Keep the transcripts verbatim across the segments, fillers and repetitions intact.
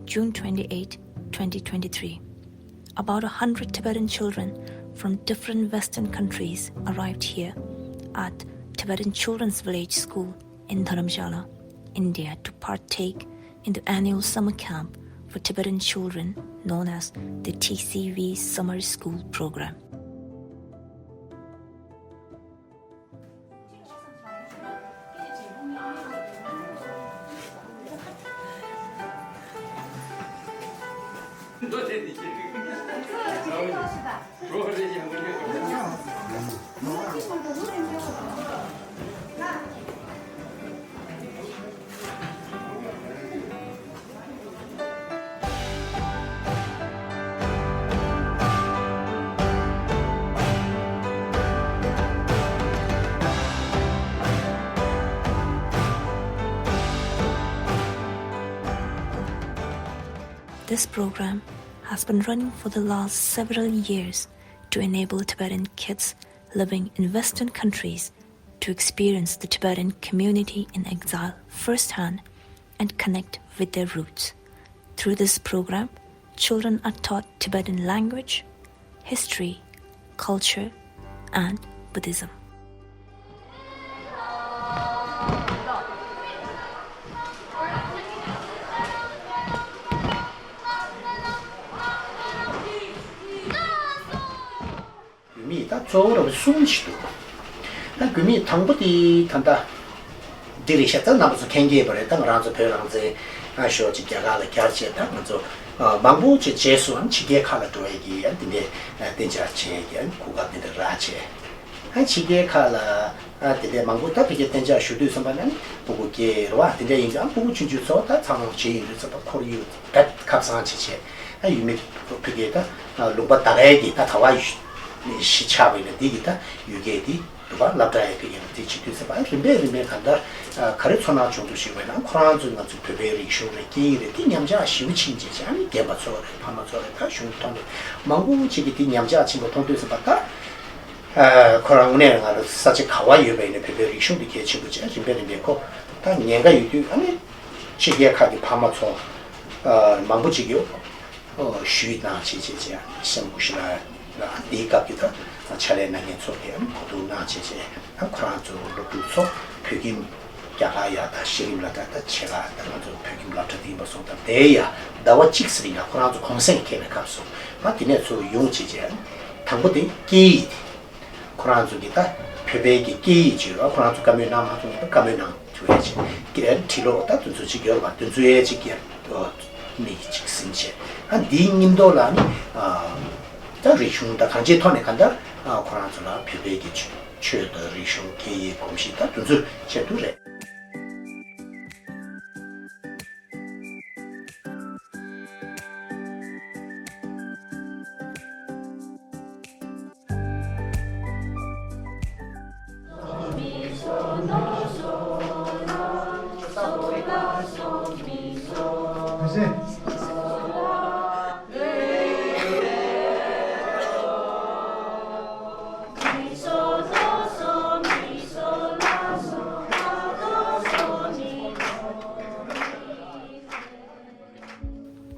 June twenty-eighth, twenty twenty-three. About a hundred Tibetan children from different Western countries arrived here at Tibetan Children's Village School in Dharamshala, India, to partake in the annual summer camp for Tibetan children known as the T C V Summer School Program. This program has been running for the last several years to enable Tibetan kids living in Western countries to experience the Tibetan community in exile firsthand and connect with their roots. Through this program, children are taught Tibetan language, history, culture, and Buddhism. རྒྱུ་མེད་ད་གཙོ་བོ་ར་བ་གསུམ་ཞིག་འདུག་ད་རྒྱུ་མེད་དང་པོ་དེ་ད་ལྟ་འདི་རེད་ཤག་ད་རྣམ་པ་ཚོ་མཁྱེན་གྱི་ཡོད་པ་རེད། ད་ང་རང་ཚོ་བོད་རང་བཙན་ཨ་ཤོག་ཅིག་རྒྱ་གར་ལ་གྱར་བྱས། ད་ང་ཚོ་ཨ་མང་པོ་ཅིག་རྗེས་སུ་ཨ་ཕྱི་རྒྱལ་ཁག་ལ་འགྲོ་ཡས་ཀྱི་ཨ་འདི་འདྲའི་ཨ་གཏན་འཇགས་བྱས་ཀྱི་ཨ་གོ་སྐབས་འདི་འདྲ་རག་བྱས། ཨ་ཕྱི་རྒྱལ་ཁག་ལ་ཨ་དེ་འདྲའི་མང་པོ་ད་ཕ་གིར་གཏན་འཇགས་ཞུ་དུས་ཙམ་པ་ན་ནི་སྤུ་གུ་སྐྱེས་རེད་བ། དེ་འདྲ་ཡིན་ཙང་ཨ་སྤུ་གུ་ཆུང་ཆུང་ཚོ་ད་ཚང་མ་བྱས་ཡོང་དུས་ཙམ་པ་ཁོར་ཡུག་དཔེ་ཁ་བཟང་བྱེད་བྱས། ཨ་ཡུལ་མི་ཕ་གིར་ད་ལུང་པ་ད་གའི་གི་ད་ག་བ་གཞིས་ཆགས་པ་ཡིན་ན་འདི་གི་ད་ཡུལ་སྐད་འདི་ལུང་པ་སློབ་གྲྭ་ཡི་ཕ་གིར་ན་དེ་བྱེད་དུས་ཙམ་པ་ཨ་རིམ་པས་རིམ་པས་གང་ལྟར་ཨ་ག་རེ་ཚོར་སྣང་བྱུང་འདུག་ཞུས་པ་ཡིན་ན། ཁོ་རང་ཚོས་ང་ཚོའི་བོད་པའི་རིག་གཞུང་རེད། སྐད་ཡིག་རེད། འདི་ཉམས་ཆག་ཞེ་པོ་ཕྱིན་བྱས་བྱས། ཨ་ནི་རྒན་པ་ཚོ་རེད། ཕ་མ་ཚོ་རེད། ད་གཞུང་ཐོག་ནས་མང་པོ་ཅིག་གིས་འདི་ཉམས་ཆག་ཕྱིན་པ་མཐོང་དུས་ཙམ་པ་ད། ཨ་ཁོ་རང་དངོས་གནས་ང་རང་ས་ཆ་ག་བ་ཡོད་པ་ཡིན་ན་བོད་པའི་རིག་གཞུང་འདི་གལ་ཆེན་པོ་བྱས། རིམ་པས་རིམ་པས་ཁོ་ད་ཉེན་ཁ་ཡོད་དུས་ཨ་ནི་ཕྱི་རྒྱལ་ཁག་གི་ཕ་མ་ཚོ་ཨ་མང་པོ་ཅིག་གིས་ཨོ་ཞུས་གནང་བྱས་བྱས་བྱས། སེམས་ཀུ་ཤི་ལ་ལ་དེའི་སྐབས་ཀྱི་ད་ཕྱག་ལས་གནང་མཁན་ཚོ་གིས་ཨ་གོ་བསྡུར་གནང་བྱས་བྱས། ཨ་ཁོ་རང་ཚོ་སློབ་ཕྲུག་ཚོ་བོད་ཁྱིམ་རྒྱ་གར་ཡ་ད་གཞི་རིམ་སློབ་གྲྭ་ད་ཆེ་ལ་ད་ང་ཚོ་བོད་ཁྱིམ་སློབ་གྲྭ་དེ་ཡིན་པ་སོང་ཙང་དེ་ཡ་ཟླ་བ་གཅིག་ཙམ་རིང་ལ་ཁོ་རང་ཚོ་གུང་སེང་འཁེལ་བའི་སྐབས་སུ་ང་དེ་ནས་ཚུར་ཡོང་བྱས་བྱས། དང་པོ་དེ་སྐད་ཡིག་དེ། ཁོ་རང་ཚོ་གི་ད་བོད་པའི་གི་སྐད་ཡིག་ཅིག་ཡོད་ར། ཁོ་རང་ཚོ་བཀའ་མོལ་གནང་མ་ཐུབ་ན་ད་བཀའ་མོལ་གནང་ཐུབ་ཡས་ཅིག་སྐད་ཁྲིད་ལོ་ད་དུས་ཚོད་ཅིག་ཡོད་ར་བ། དུས་ཚོད་ཡས་ཅིག་གི་མིག་ཅིག་ཟིན་བྱས། ཨ་འདིའི་མཉམ་དུ་ལ་ནི་ཨ་ད་རིག་གཞུང་ད་གང་ཅིའི་ཐོག་ནས་གང་ལྟར་ཨ་ཁོ་རང་ཚོ་ལ་བོད་པའི་གི་ཆོས་ཆོས་དང་རིག་གཞུང་སྐད་ཡིག་གོམས་གཤིས་ད་དུས་ཚོད་ཆེད་དུ་རེད།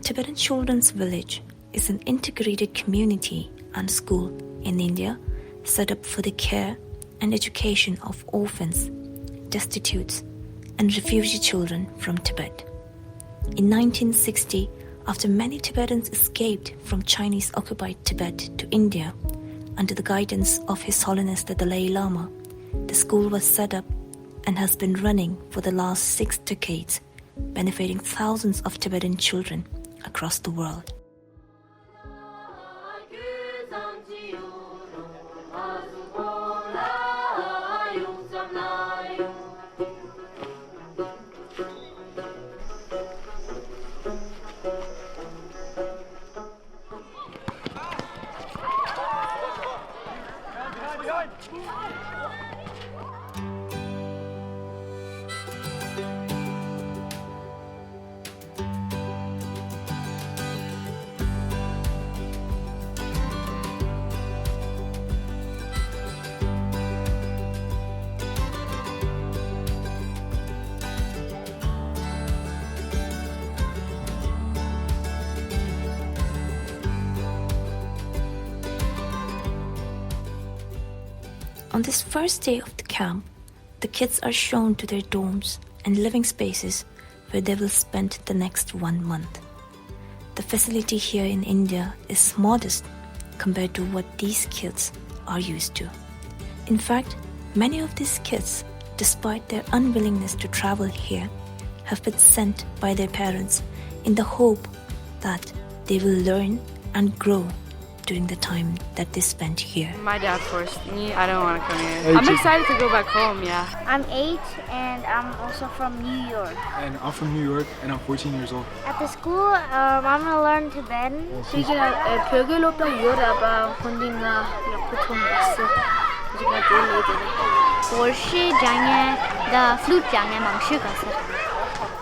Tibetan Children's Village is an integrated community and school in India set up for the care and education of orphans, destitutes, and refugee children from Tibet. In nineteen sixty, after many Tibetans escaped from Chinese-occupied Tibet to India, under the guidance of His Holiness the Dalai Lama, the school was set up and has been running for the last six decades, benefiting thousands of Tibetan children across the world. On this first day of the camp, the kids are shown to their dorms and living spaces where they will spend the next one month. The facility here in India is modest compared to what these kids are used to. In fact, many of these kids, despite their unwillingness to travel here, have been sent by their parents in the hope that they will learn and grow during the time that they spent here. My dad forced me. I don't want to come here. I'm excited to go back home, yeah. I'm eight and I'm also from New York. And I'm from New York and I'm fourteen years old. At the school, um, I'm gonna learn Tibetan. ཁྱེད་ཀྱི་བོད་སྐད་སློབ་གྲྭ་ཡོད་རེད་པ། ཁོང་འདི་ང་ཡག་པོ་མཐོང་མ་སོང་། ཁྱེད་ཀྱི་ང་དེ་ལས་དེ་རེད། Worship སྦྱང་ཡས་དང་flute སྦྱང་ཡས་མང་ཤོས་ག་ས་རེད།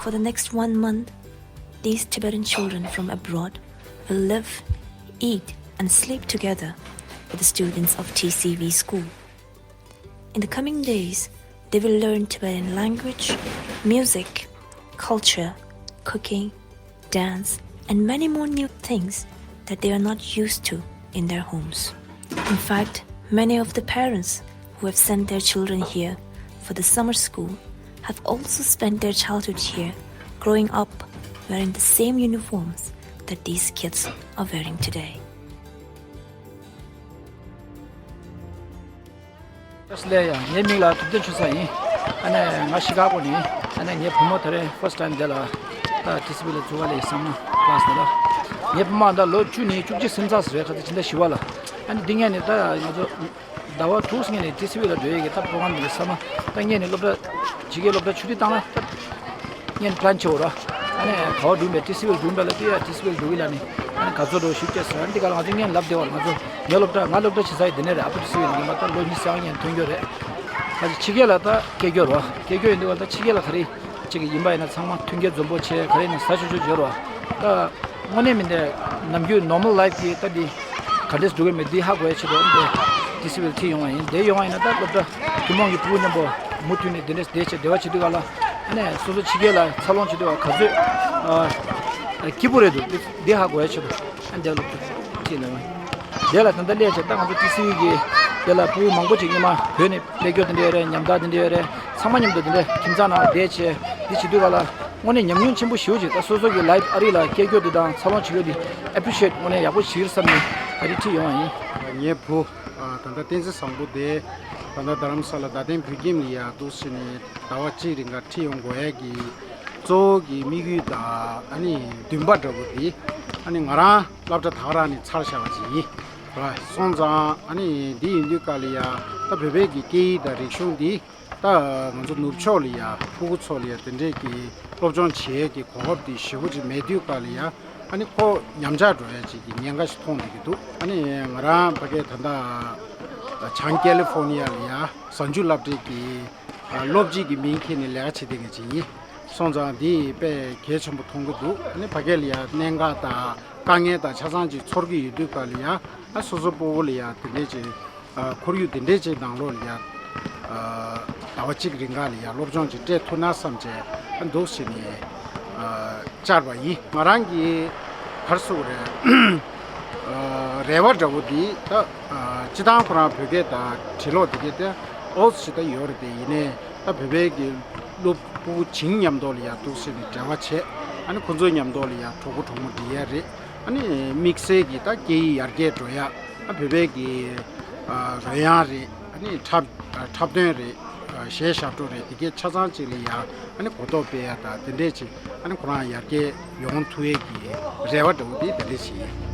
For the next one month, these Tibetan children from abroad will live, eat, and sleep together with the students of T C V school. In the coming days, they will learn Tibetan language, music, culture, cooking, dance, and many more new things that they are not used to in their homes. In fact, many of the parents who have sent their children here for the summer school have also spent their childhood here, growing up wearing the same uniforms that these kids are wearing today. བཀྲ་ཤིས་བདེ་ལེགས། ཡ། ངའི་མིང་ལ་ཐུབ་བསྟན་ཆོས་བཟང་ཡིན། ཨ་ནི་ང་ཤི་ཀ་གོ་ནས། ཨ་ནི་ངའི་བུ་མོ་ད་རེས་first time འདི་ལ་ད་ཊི་སི་ཝི་ལ་འཛུལ་བ་ལས་སམ་ན་ཀླ་སི་དེ་ལ། ངའི་བུ་མོ་ད་ལོ་བཅུ་ནས་བཅུ་གཅིག་སེམས་ཚགས་སུ་རེད། ཁ་ཚ་ཕྱི་ཟླ་བཞི་པ་ལ། ཨ་ནི་འདི་ངས་ནས་ད་ང་ཚོ་ཟླ་བ་དྲུག་སྔོན་ནས་ཊི་སི་ཝི་ལ་འགྲོ་ཡས་ཀྱི་ད་པོ་རོ་གྷ་རམ་འདི་ལ་སམ་ན། ད་ངས་ནས་སློབ་གྲྭ་ཕྱི་རྒྱལ་སློབ་གྲྭ་ཆུ་ཐིག་བཏང་ན་ད། ངས་པི་ལན་བྱེད་འོ་ར། ཨ་ནི་ག་བ་འགྲོ་མེད། ཊི་སི་ཝི་ལ་འགྲོ་འདྲ་ལ་དེ་ཡ་ཊི་སི་ཝི་ལ་འགྲོ་གི་ལ་ནི། ཨ་ནི་ག་ཚོད་འགྲོ་ཞུ་ཅེས་ཟེར། ཨ་ནི་དེ་ག་ལ་ང་ཚོ་ངས་ལབ་བདེ་བ་ལ། ང་ཚོ་ངའི་སློབ་གྲྭ་ང་སློབ་གྲྭ་བྱེད་ས་ཡི་དེ་ནས་རེད། ཨ་ཕ་ཊི་སི་ཝི་ལ་ཉི་མ་ད་ལོ་ཉི་ཤུ་ཡང་ཐོན་རྒྱུ་རེད། ཁ་ཅིག་ཕྱི་རྒྱལ་ལ་ད་སྐད་སྐྱོར་བ་སྐད་སྐྱོར་ཡིན་འདུག་བ། ད་ཕྱི་རྒྱལ་ལ་ག་རེ་ཅིག་ཡིན་པ་ཡིན་ན་ཚང་མ་མཐུན་རྐྱེན་འཛོམས་པོ་བྱས། ག་རེ་ཡིན་ན་ཟ་ཆོག་ཆོག་ཡོད་རེད་བ། ད་དངོས་གནས་མིན་ཏེ་ནམ་རྒྱུན་normal life གི་ད་འདི་ག་འདྲས་འགྲོ་གི་མེད། འདི་ཧ་གོ་ཡ་ཆེད་དུ་འདི་ཊི་སི་ཝི་ལ་ཁྲིད་ཡོང་བ་ཡིན། དེ་ཡོང་བ་ཡིན་ན་ད་སློབ་གྲྭ་ཐུན་མོང་གི་ཕྲུ་གུ་མཉམ་པོ་མུ་མཐུད་ནས་དེ་འདྲས་བསྡད་བྱས་བདེ་བ་བྱེད་དུས་ག་ལ། ཨ་ནི་སོ་སོ་ཕྱི་རྒྱལ་ལ་འཚར་ལོངས་བྱེད་དུས་ག་ཚོད་ཨ་སྐྱིད་པོ་རེད་འདུག་འདི་ཧ་གོ་ཡ་ཆེད་དུ། ཨ་འདི་སློབ་གྲྭ་ཁྲིད་ནས་ཡོང་བ་ཡིན། དེ་ལ་ད་ལྟ་སླེབས་བྱས་ད་ང་ཚོ་ཊི་སི་ཝི་གི་དེ་ལ་ཕྲུ་གུ་མང་པོ་ཅིག་སྔོན་མ་བོད་ནས་ཕེབས་རྒྱུ་དེ་འདྲ་ཡོད་རེད། ཉམ་ཐག་དེ་འདྲ་ཡོད་རེད། ཚང་མ་མཉམ་དུ་དེ་འདྲ་ཁྱིམ་ཚང་ནང་བསྡད་བྱས་འདི་བྱེད་དུས་ག་ལ། དངོས་གནས་ཉམས་མྱོང་ཆེན་པོ་ཞེ་པོ་ཅིག་ད་སོ་སོ་གི་ལའིབ་ཨ་རི་ལ་སྐྱེལ་རྒྱུ་དེ་དང་འཚར་ལོངས་བྱེད་རྒྱུ་དེ་ཨེ་པི་རི་ཤི་ཨེཊ་དངོས་གནས་ཡག་པོ་བྱེད་ཀྱི་རེད་བསམ་ནས་ཨ་རི་ཁྲིད་ཡོང་བ་ཡིན། ངའི་བུ་ཨ་ད་ལྟ་བསྟན་འཛིན་བཟང་པོ་དེ་ད་ལྟ་རྡ་རམ་ས་ལ་རྡ་སྟེང་བོད་ཁྱིམ་ལ་ཡ་འདུག་ཟེར་ནས་ཟླ་བ་གཅིག་རིང་ག་ཁྲིད་ཡོང་དགོས་ཡ་གི་གཙོ་བོ་གི་དམིགས་ཡུལ་དང་ཨ་ནི་འདུན་པ་འདྲ་པོ་དེ་ཨ་ནི་ང་རང་སློབ་གྲྭ་ད་ག་རང་ནས་ཚར་བཞག་པ་ཅིག་ཡིན། ར་སོང་ཙང་ཨ་ནི་འདི་ཡིན་དུས་ག་ལ་ཡ་ད་བོད་པའི་གི་སྐད་ཡིག་དང་རིག་གཞུང་འདི། ད་ང་ཚོ་ནུབ་ཕྱོགས་ལ་ཡ་ཕྲུ་གུ་ཚོ་ལ་ཡ་དེ་འདྲས་ཀྱི་སློབ་སྦྱོང་བྱེད་ཡས་ཀྱི་གོ་སྐབས་དེ་ཞེ་པོ་ཅིག་མེད་དུས་ག་ལ་ཡ་ཨ་ནི་ཁོ་ཉམས་ཆག་འགྲོ་ཡ་ཅིག་གི་ཉེན་ཁ་ཞིག་མཐོང་བསྡད་ཀྱི་འདུག་ཨ་ནི་ང་རང་ཕ་གིར་ད་ལྟ་བྱང་ཀེ་ལི་ཧྥོར་ནི་ཡ་ལ་ཡ་གཟའ་མཇུག་སློབ་གྲྭའི་གི་སློབ་སྤྱི་གི་མིང་འཁྱེར་ནས་ལས་ཀ་བྱེད་བསྡད་མཁན་ཅིག་ཡིན། སོང་ཙང་འདི་དཔེ་གལ་ཆེན་པོ་མཐོང་གི་འདུག་ཨ་ནི་ཕ་གིར་ལ་ཡ་གནད་འགག་དང་དཀའ་ངལ་དང་ཆ་ཚང་ཅིག་ཚོར་གྱི་ཡོད་དུས་ག་ལ་ཡ་ཨ་སོ་སོ་སྤོ་བོ་ལ་ཡ་དེ་འདྲས་ཅིག་ཨ་ཁོར་ཡུག་དེ་འདྲའི་ཅིག་ནང་ལོགས་ལ་ཡ་ཨ་ཟླ་བ་གཅིག་རིང་ག་ལ་ཡ་སློབ་སྦྱོང་ཅིག་སྤྲད་ཐུབ་ན་བསམ་བྱས་ཨ་འདུག་ཟེར་ནས་ཨ་བཅར་བ་ཡིན། ང་རང་གིས་ག་རེ་ཟེར་དགོས་རེད། ཨ་རེ་བ་འདྲ་པོ་འདི་ད་ཨ་སྤྱིར་བཏང་ཁོ་རང་བོད་སྐད་དང་བྲིས་ཀློག་དེ་གས་དེ་ཨོ་ཙི་ཞིག་ད་ཡོད་རེད་དེ། ཡིན་ནའི་ད་བོད་པའི་གི་སློབ་ཕྲུག་བྱིངས་མཉམ་དུ་ལ་ཡ་འདུག་ཟེར་ནས་འབྲེལ་བ་བྱས། ཨ་ནི་ཁོ་ཚོ་མཉམ་དུ་ལ་ཡ་གྲོགས་པོ་གྲོགས་མོ་འབྲི་ཡ་རེད། ཨ་ནི་དམིགས་བསལ་གྱི་ད་སྐད་ཡིག་ཡར་རྒྱས་འགྲོ་ཡ། ཨ་བོད་པའི་གི་ཨ་རོལ་དབྱངས་རེད། ཨ་ནི་འཁྲབ་ཨ་འཁྲབ་སྟོན་རེད། ཨ་གཞས་ཞབས་བྲོ་རེད། དེ་གའི་ཆ་ཚང་ཅིག་ལ་ཡ་ཨ་ནི་གོ་རྟོགས་སྤེལ་ཡ་དང་དེ་འདྲས་ཅིག་ཨ་ནི་ཁོ་རང་ཡར་རྒྱས་ཡོང་ཐུབ་ཡས་ཀྱི་རེ་བ་འདྲ་བོ་དེ་དེ་འདྲས་ཅིག་ཡིན།